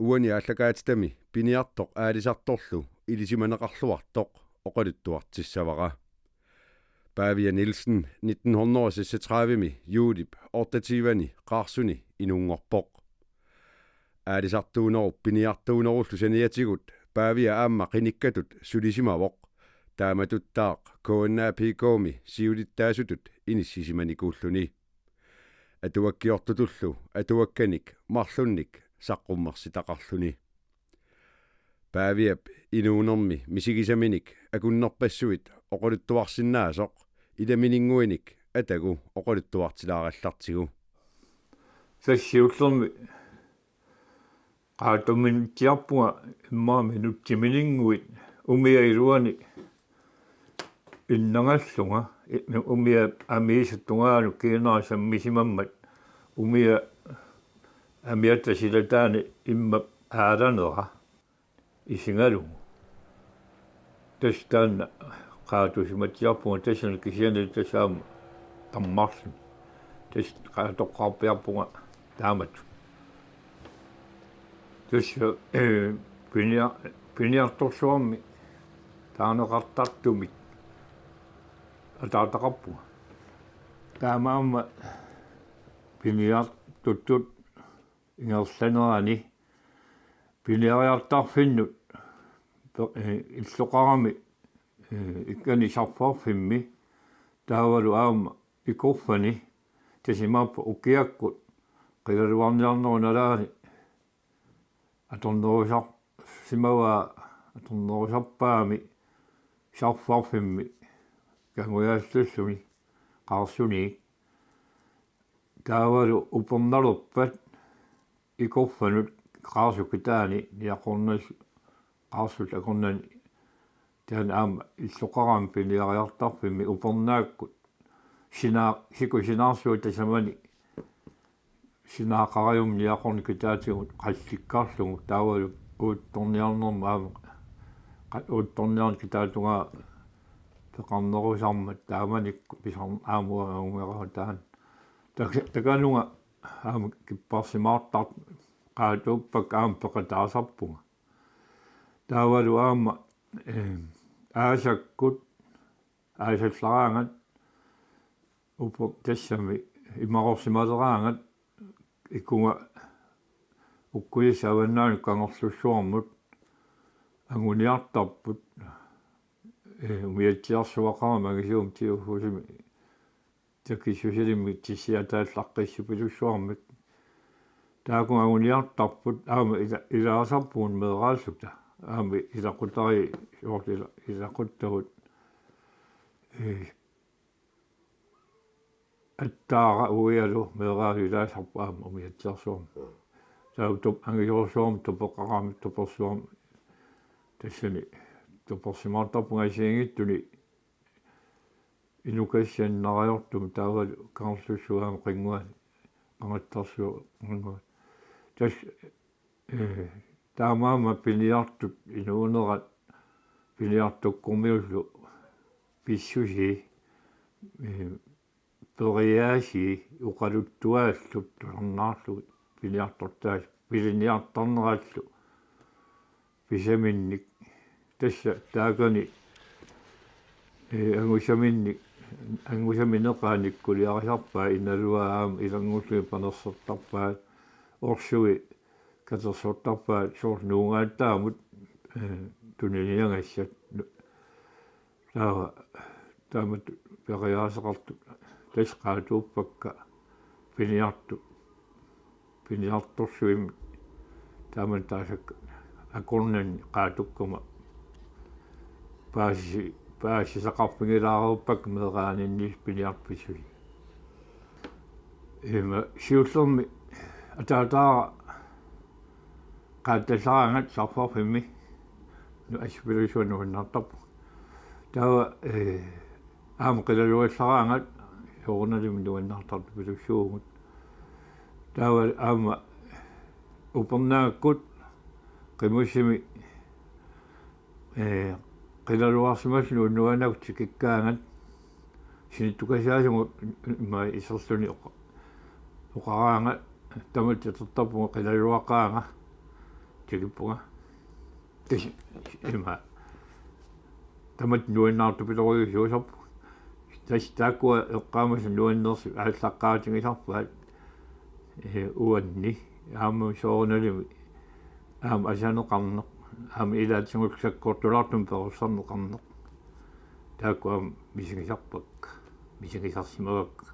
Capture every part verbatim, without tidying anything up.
uani aallakaatitami piniartoq aalisartorlu ilisimaneqarluartoq oqaluttuartissavara. Pavia Nielsen nitten hundrede og seksogtredive-mi juulip otteogtyve-ani Qaarsuni inunngorpoq. Aalisartuunerup piniartuunerullu saniatigut Pavia aamma qinikkatut sulisimavoq. Taamatuttaaq K N A P K-mi siulittaasutut inissisimanikuulluni. Atuakkiortutullu atuakkanik marlunnik saqqummersitaqarluni. Paviap inuunermi misigisaminik akunnerpassuit oqaluttuarsinnaasoq ilamininnguinik atagu oqaluttuartilaarallartigu. Tassa siullermik qaatuminnitsiarpunga immaqa minutsimininnguit umiaq iluani innangallunga, i-, umiaq amiisa tungaanut kiinara sammisimammat umiaq amiata silataani immap aalanera isigalugu. Tassa taanna qaatusimatsiarpunga tassani kisianni tassa aamma tammarluni. Tassa qaatoqqaarpiarpunga taamatut. Tassa, eh, pinia-, piniartorsuarmi taaneqartartumik ataataqarpunga. Taamaammat piniartuttut ingerlanerani piniariartarfinnut pe-, eh, illoqarami, eh, ikkani sarfarfimmi taavalu aamma ikorfani tassa imaappoq ukiakkut qilalugarniarnerup nalaani atornerusarsimavaa atornerusarpaami sarfarfimmi Kangujaallulluni Qaarsuniit. Taavalu upernalerpat ikorfanut Qaarsuk kitaani niaqornas-, Qaarsullu akornanni taanna aamma illoqarami piniariartarfimmi upernaakkut sinaa-, siku sinaarsuaq tasamani sinaaqariummat niaqornit kitaatigut qallikkarlugu taavalu uuttorniarnermut aamma qa-, uuttorniarneq kitaatungaa peqarnerusarmat taamanikkut pisar-, aamma uanga angugakku taanna. Tak-, takanunga aamma kipparsimaartartut qaatuuppakka aamma peqataasarpunga. Taavalu aamma, eh, aasakkut, aasallaraangat, upo tassami imarorsimaleraangat, ikunga ukkuisa avannaanut Kangerlussuarmut anguniartarput, eh, umiatsiarsuaqarami angisuumik T F-usimi takissusilimmik tissiataallaqqissupilussuarmik. Taakku anguniartarput aamma ila-, ilaasarpugut meeraalluta. Aamma ilaqutariit soorlu ila-, ilaquttagut. Eh, attaara uialu meeraalu ilaasarput aamma umiatsiarsuarmut. Taava tup-, angisoorsuarmut tupeqarami tupersuarmut. Tassani tupersimaartarpunga assigiinngitsuni Inukassiannarajortumik taavalu Kangerlussuup aamma qinnguani, Qangattarsuup qinnguani. Tassa, eh, taamaammat piniartut inuunerat piniartukkormiullu pissusii, eh, periaasii oqaluttuaallutik tusarnaarlugit piniartortaas-, piniartarnerallu pisaminnik. Tassa taakani, eh, angusaminnik, angusamineqaannik kuliarisarpaat, inaluaa aamma ilanngullugit panersortarpaat, orsui katersortarpaat soorlu nuugaattaamut, eh, tuniniagassat. Taava, taamatut periaaseqartut tassa qaatuuppakka piniartut, piniartorsuarmik taamani taasakka akornanni qaatukkama paasisi-, paasisaqarfigilaareerpakka meeraaninni piniartup pissusii. Ima siullermik ataataara qaatsallaraangat sarfarfimmi nu-, assupilussuaq nuannaartarpoq. Taava, eh, aamma qilalugallaraangat soorunalimi nuannaartartupilussuugut. Taava aamma upernaakkut qimussimi, eh, qilalugarsimallugu nuannaartut tikikkaangat sinittukasaasugut ima iserluni oqa-, oqaraangat tamatta atortarpunga qilalugaqaanga. Tikippunga. Tassa ima. Tamatta nuannaartupilorujussuusarput. Tassa taakkua eqqaamasut nuanneersut aallaqqaatigisarpaat. Ee, uanni. Aamma soorunalimi. Aamma asaneqarneq. Aamma ilaatigut sakkortulaartumik perorsarneqarneq. Taakku aamma misigisarpakka. Misigisarsimavakka.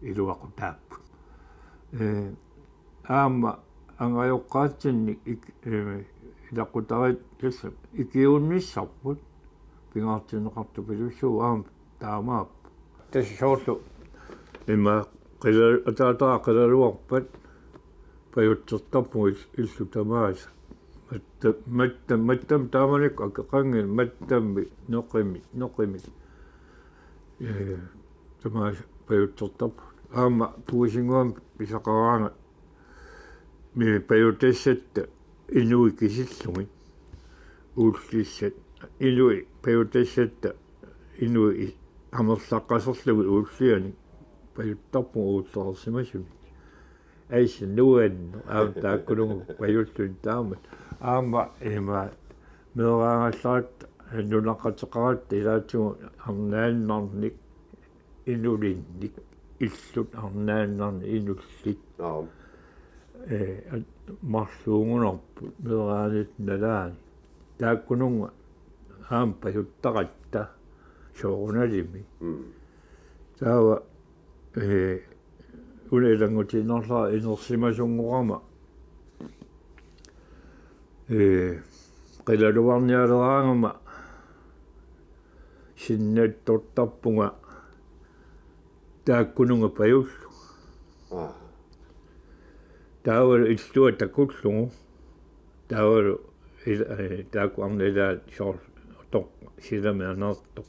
Iluaqutaapput. Ee, Aamma angajoqqaatsinnik ik-, ee, ilaqutariit tassa ikiuinnissarput pingaartinneqartupilussuuvoq aamma taamaappoq. Tassa soorlu ima qila-, ataataga qilalugarpat pajutsertarpugut il-, illut tamaasa. Matta-, matta-, mattam taamanikkut akeqanngilaq mattammi noqimi, noqimi. Ee, tamaasa pajutsertarpugut. Aamma puisinnguamik pisaqaraangat mi pajutassatta inuit kisillugit uullissaat. Inuit pajutassatta inuit i-, amerlaqqaserlugit uullianik pajuttarpugut uullereersimasunik. Aisa nuann aamma taakkununnga pajulluni taama. Aamma ima meeraagallaratta nunaqqateqaratta ilaatigut arnaannarnik inulinnik illut arnaannarnik inullit. Aap. Ee, at-, marluugunarput meeraanitta nalaani. Taakkununnga aamma pajuttaratta soorunalimi. Mm. Taava, ee, una ilanngutiinnarlara inersimasunngorama. Ee, qilalugarnialeraangama sinnattortarpunga taakkununnga pajullunga. Aa. Taavalu illua takullugu. Taavalu il-, ee, taakku arnat ilaat soorlu toq silami aneertoq.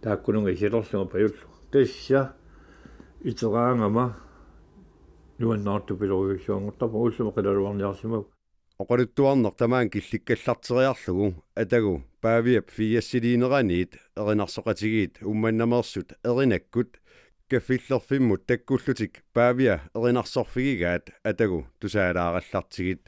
Taakkununnga isilerlunga pajullunga. Tassa iteraangama nuannaartupilorujussuanngortarpunga ullumi qilalugarniarsimavunga. Oqaluttuarneq tamaanga killikkallarteriarlugu atagu Paaviap fiassiliineraniit erinarsoqatigiit Uummannamiersut Erinakkut kaffillerfimmut takkullutik Paavia erinarsorfigigaat atagu tusaalaarallartigit.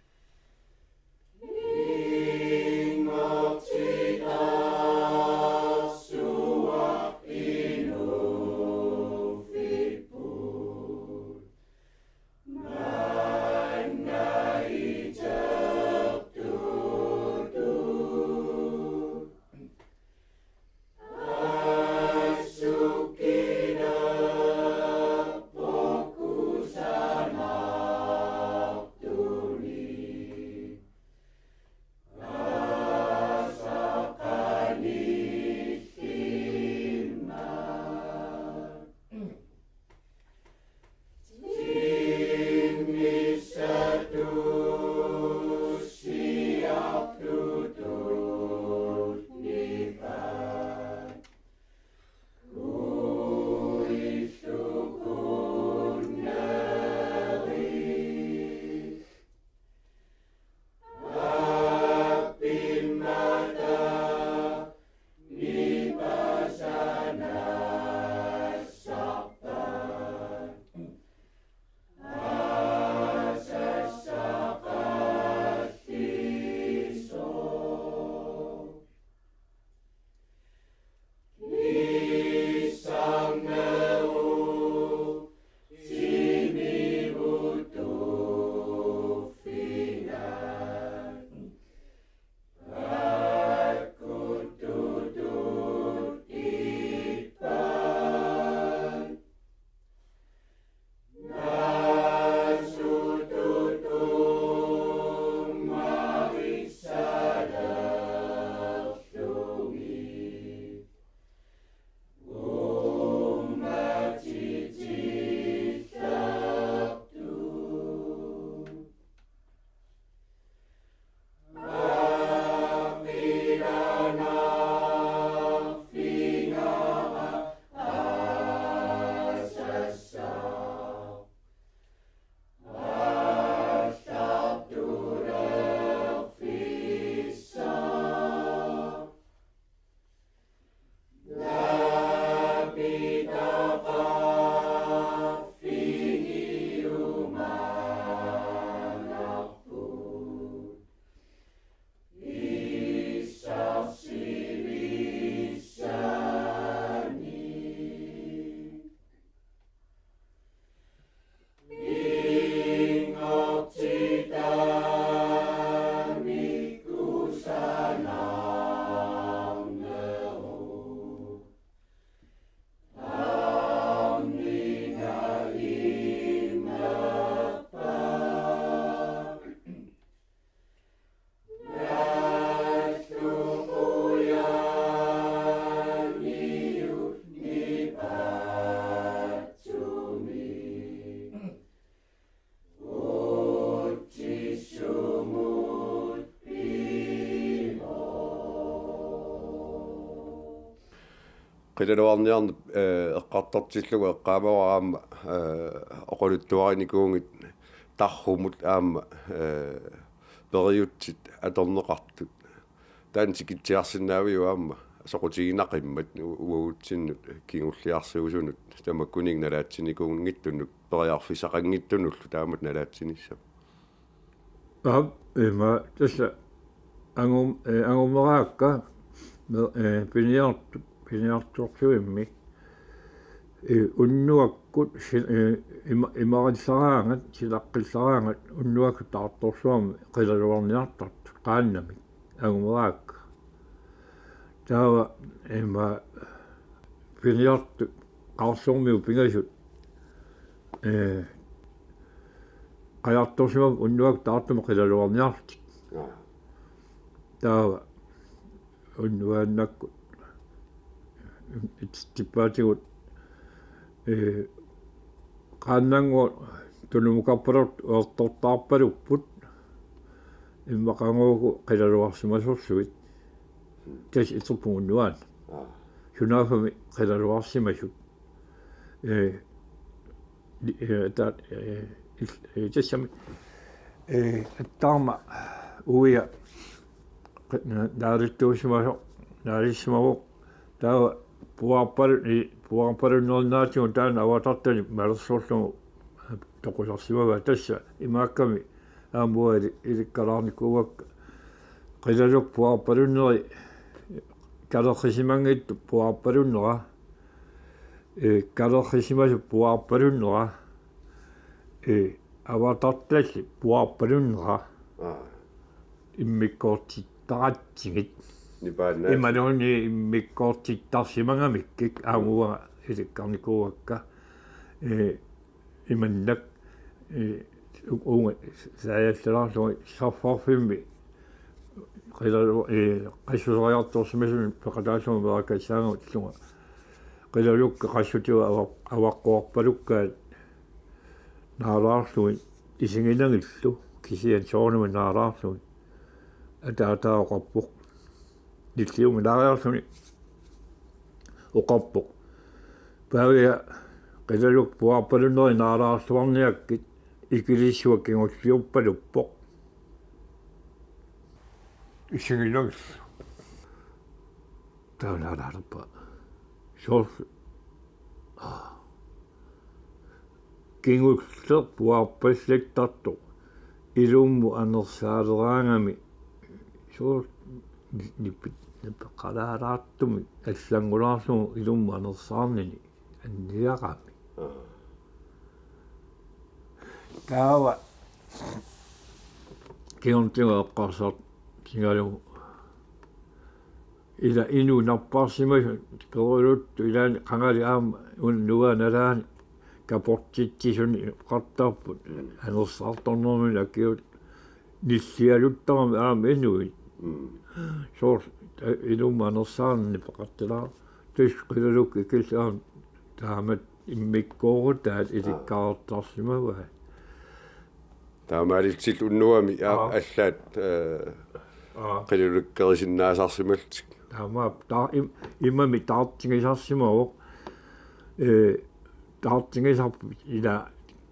Qilalugarniarneq, eh, eqqartortillugu eqqaamavara aamma, eh, oqaluttuarinikuugit tarrumut aamma, eh, periutsit atorneqartut. Taanna tikitsiarsinnaaviuk aamma soqutiginaqimmat u-, uagutsinnut kingulliarsuusunut tamakkuninnga nalaatsinikuunngitsunut periarfissaqanngitsunullu taamatut nalaatsinissaq. Aap, ima tassa angum-, eh, angumeraakka, me-, eh, piniartu-, piniartorsuimmi, eh, unnuakkut si-, eh, ima-, imarillaraangat, silaqqillaraangat, unnuakkut taartorsuarmi qilalugarniartartut qaannamik, angumeraakka. Taava ima piniartut qaarsormiut pingasut, eh, qajartorsimavoq unnuakkut taartumik qilalugarniarlutik. Aa. Taava unnuaannakkut itsitippaatigut, eh, qaannannguaq tunumukarpaluttoq uertortaarpalupput, immaqanngooq qilalugarsimasorlugit. Tassa iterpunga unnuaannaq. Aa. Sunaaffami qilalugarsimasut. Eh, li-, eh, ta-, eh, il-, eh, tassami, eh, attaarma uia qi-, na-, naalituusimasoq, naalissimavoq, taava puaarpalu-, i-, puaarpalunnerinnaatigut taanna avatartalik malersorlugu, eh, toqusarsimavaa tassa imaakkami aamma uanga ili-, ilikkalaarnikuuakka. Qilaluk puaarpalunneri kalerrisimanngitsoq puaarpalunnera. Eh, kalerrisimasoq puaarpalunnera, eh, avatartallit puaarpalunnera. Aa. Immikkoortittaratsigit. Nipaannaat. Imaluunniit immikkoortittarsimagamikkik aamma uanga ilikkarnikuuakka. Eh, imannak, eh, u-, uunga saajassalaarlunga sarfarfimmi qilalu-, eh, qassuseriartorsimasunut peqataallunga meerakassaagut illunga. Qilalukka qassutigut ava-, avaqquarpalukkaat naalaarlugit isiginagillu kisianni soorunami naalaarlugit. Ataataa oqarpoq. Nilliuminaariarluni oqarpoq: Paavia, qilaluk puaarpalunneri naalaarluarniakkit ikilissua kingulliuppaluppoq. Isiginagillu. Taava naalaalerpaa. Soorlu. Aa. Kingulleq puaarpallattartoq ilummut anersaaleraangami soorlu ni-, nipi-, nipeqalaalaartumik allanngulaarlugu ilummut anersaarnini anniarami. Aa. Taava kingornatigut eqqarsartigalugu ila inuk napparsimasoq peruluttoq ilaanni qangali aamma unnugaa nalaani kaportitsisuni oqartarput. Mm. Anersaartornermini akiut nillialuttarami aamma inuit. Mm. Soorlu, eh, ilummut anersaarnini peqartalaaq. Tassa qilalukka ikillugu aamma taamatut immikkoorutaat. Aa. Ilikkartarsimavai. Taamaalillutillu unnuami, aa, aa, allaat, eh, aa, qilalukkeerisinnaasarsimallutik. Taamaappoq, taa-, im-, immami taartigisarsimavoq. Eh, taartigisarput ila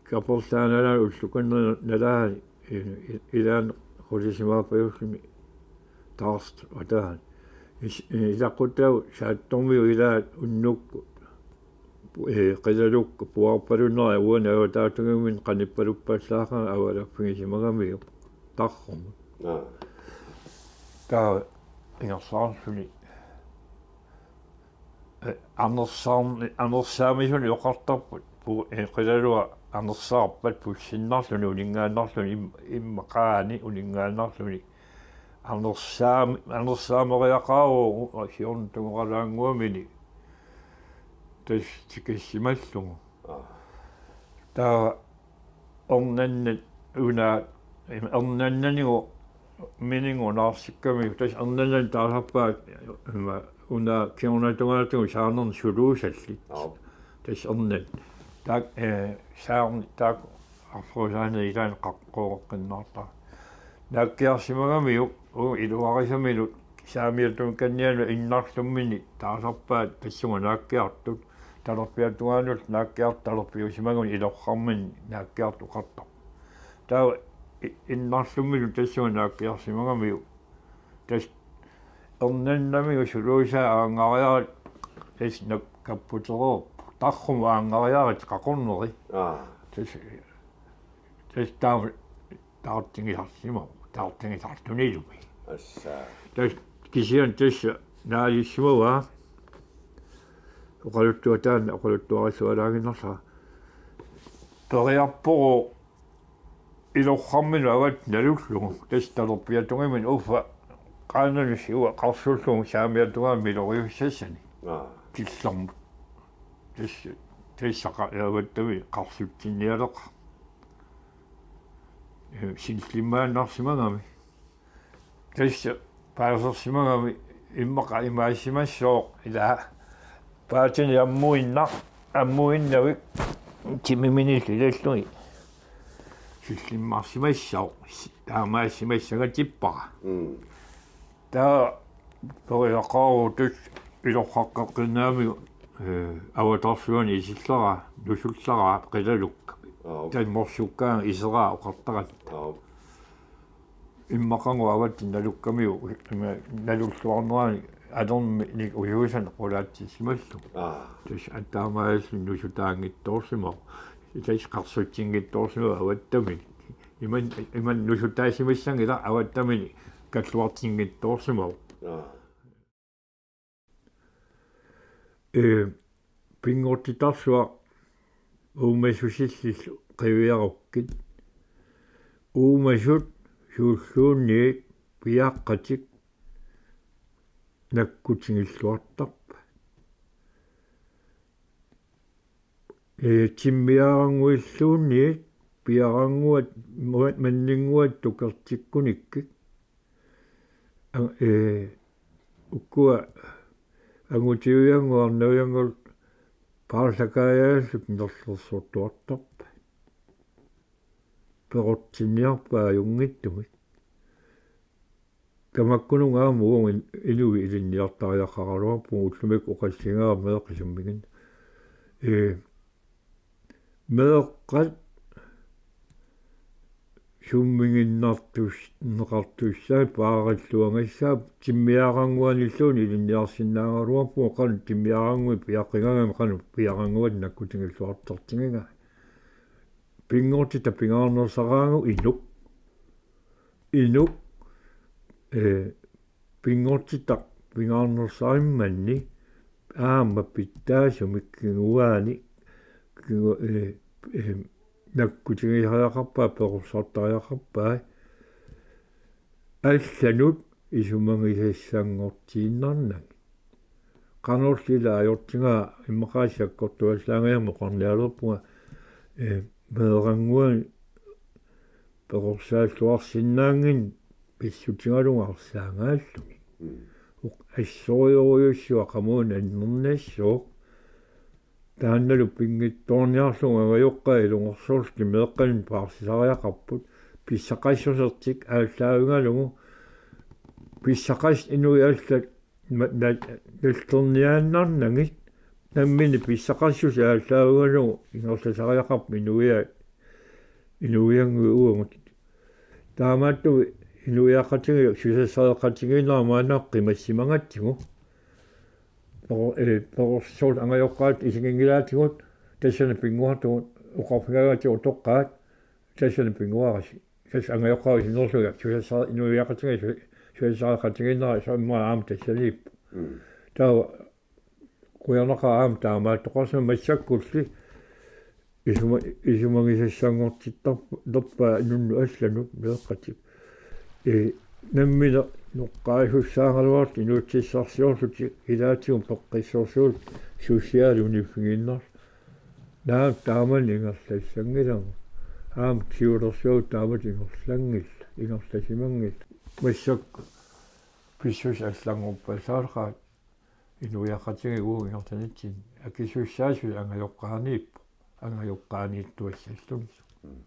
kaperlaanalaani ullukannerlaani, eh, i-, ilaanni qulisimaapajulluni taartoq ataani. Is-, eh, ilaquttaagut saattormiut ilaat unnukkut. Eh, qilalukka puaarpalunneri uani avataatigut qanippaluppassaaqaanga avalaffigisimagamiuk tarrumut. Aa. Taava ingerlaarluni, eh, anersaarni-, anersaamisunik oqartarput, pu-, eh, qilalua anersaarpat pussinnarluni uninngaannarluni im-, immaqaani uninngaannarluni. Anersaam-, anersaameriaqaruuvoq siorna tungoqalaannguamini tassa tikissimallugu. Aa. Taava ernanna una, ernannanigu mininnguaq naarsikkamiuk, tassa ernannani taasarpaat ima una kingornatungaatigut saarnernik suluusallit. Aap. Tassa ernanni. Taak, eh, saarni taakku arferusaaneri ilaanni qaqqooqqinnaartara. Naakkiarsimagamiuk uagut iluarisaminut Saamiatungaanilu innarlummini taasarpaat tassunga naakkiartut, talerpiata tungaanut naakkiartut, talerpiusimaguni ilorrarmini naakkiartut oqartarput. Taava i-, innarlummilu tassunga naakkiarsimagamiuk. Tassa erniinnamigut suluusaa aangariarit tassa nak-, kapputereerput. Tarrumut aangariarit qaqorneri. Aa. Tassa, tassa taama taartigisarsimavoq, taartigisarlunilu. Assa. Tassa kisianni tassa naalissimavaa. Oqaluttuaq taanna, oqaluttuarissualaaginnarlara. Periarpoq ilorrarminut avattut nalullugu. Tassa talerpiata tungaanut uffa qaananut siua qarsullugu saamiata tungaanut miloriussassani. Aa. Killormut. Tassa, tassa qa-, avattami qarsutsinnialeqaaq. Ee, sillimmaannarsimagami. Tassa paasersimagami immaqa imaassimassooq, ilaa, paatini ammuinnaq, ammuinnavik timiminik ilallugit sillimmarsimassooq, taamaassimassagatippara. Mm. Taava periaqaruutit ilorraqqeqqinnaamigut, ee, avatarsuani isillaraa, nusullaraa qilalukkamik. Aap. Taava morsukkaangat iseraa oqartaratta. Aap. Immaqagu avattut nalukkamiuk, ima nalulluarnerani atornermik ujuusan qulaatsissimallugu. Aa. Tassa attaamaalluni nusutaanngitsoorsimavoq. Tassa qarsutsinngitsoorsimavoq avattaminik. Iman-, imannak nusutaasimassanngilaq, avattaminik kalluartinngitsoorsimavoq. Aa. Ee, pinngortitarsuaq uumasusillillu qiviarukkit. Uumasut suulluunniit piaqqatik nakkutigilluartarput. Ee, timmiaarannguilluunniit piarannguat, ma-, manninnguat tukertikkunikkit. Ang-, ee, ukua angutiviannguit arnaviannguit paarlakaajaallutik nerlersortuartarput. Perortinniarpaat ajunngitsumik. Tamakkununnga aamma uagut in-, inuit ilinniartariaqaraluarpugut, ullumikkut oqassigaara meeqqat summiginnaq. Ee, meeqqat summiginnartus-, neqartussaat paarilluagassaat timmiaarannguanilluunniit ilinniarsinnaagaluarpugut, qanoq timmiaarannguit piaqqigaangamik qanoq piarannguatik nakkutigilluartartigigai. Pinngortitaq pingaarnersaraangat inuk. Inuk, ee, pinngortitaq pingaarnersarimmanni aamma pitsaasumik kinguaani, kingu-, ee, ee, nakkutigisariaqarpaat, perorsartariaqarpaat allanut isumagisassanngortiinnarnagit. Qanorli ilaa ajortigaa, immaqa sakkortuallaangajammik oqarnialerpunga, ee, meerannguani perorsaalluarsinnaannginneq pissutigalugu arsaangaallugit. Mm. Uq-, assorujussuaq qamuuna annernassooq. Taannalu pinngitsoorniarlugu angajoqqaat ilungersorlutik meeqqanik paarsisariaqarput, pissaqassusertik aallaavigalugu, pissaqas-, inuit allat ma-, na-, nallerniaannarnagit, nammineq pissaqassuseq aallaavigalugu ingerlasariaqarput inuia-, inuiannguit uagut. Taamaattumik inuiaqatigiit susassaqatigiinnerat maannakkut qimassimagatsigu. Pero-, ee, perorsi-, soorlu angajoqqaat isiginngilaatigut, tassani pinnguartugut, oqarfigaatigut utoqqaat, tassani pinnguarassi. Tassa angajoqqaat isiginngilaatigut, susassaq-, inuiaqatigiit su-, susassaqatigiinnerat soorlu immaqa aamma tassaniippoq. Mm. Taava qujanaqaaq aamma taamaattoqarsimavoq, massakkulli isuma-, isumagisassanngortittarp-, -tarpaat nunnut allanut meeqqatik. Ee, nammineq noqqaasussaagaluarlutik inuussutissarsiorlutik ilaatigut peqqissorsuutit, susiaali uniffigiinnarlugu. Naamik, taamani ingerlassanngilagut. Aamma siulersuut taamatut ingerlanngillat, ingerlasimanngillat. Massakkut pissuseq allanngorpassuaqaat. Inuiaqatigiit uagut ingerlanitsinni akisussaassuseq angajoqqaaniippoq, angajoqqaaniittuassalluni. Mm.